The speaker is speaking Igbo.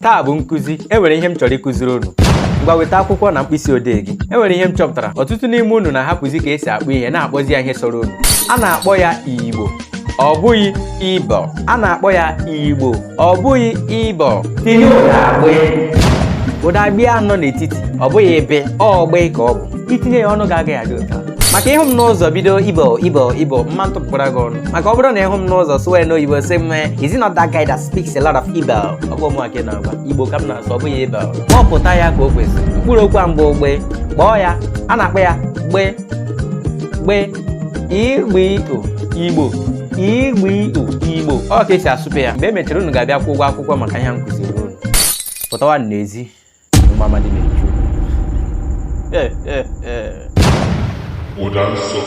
Taa bụ nkụzi. E nwere ihe m chọrọ ịkụziri unu. Ngwa, weta akwụkwọ na mkpịsị odee gị. E nwere ihe m chọpụtara: ọtụtụ n'ime unu na-ahapụzi ka esi akpọ ihe, na-akpọzi ya ihe sọrọ unu. A na-akpọ ya Igbo, ọ bụghị Ịbọ. A na-akpọ ya Igbo, ọ bụghị Ịbọ. Tinye ụda agbị, ụda agbị ahụ nọ n'etiti. Ọ bụghị ebe ọ gbị ka ọ bụ. Itinye ya ọnụ ga-agaghị adị ụtọ, maka ịhụ m n'ụzọ bido Ibo, Ibo, Ibo, mma ntụpụkwara gị ọnụ. Maka ọ bụrụ na ịhụ m n'ụzọ sụwa ya n'oyibo, sị m, "Is it not that guy that speaks a lot of Igbo?" Ọ bụ ụmụaka na-agwa. Igbo ka m na-asụ, ọ bụghị Igbo. Kpọpụta ya ka o kwesịrị. Mkpụrụ okwu a mbụ, gbe, kpọọ ya. A na-akpọ ya gbe, gbe, igbo, Igbo, igbo, Igbo. Ọ ka esi asụpe ya. Mgbe e mechara, unu ga-abịa kwụ ụgwọ akwụkwọ maka ihe m kụziri unu. Pụtawa n'ezi, ụmụ amadi na-eju. Ee, ee, ee. Ụda nsọ.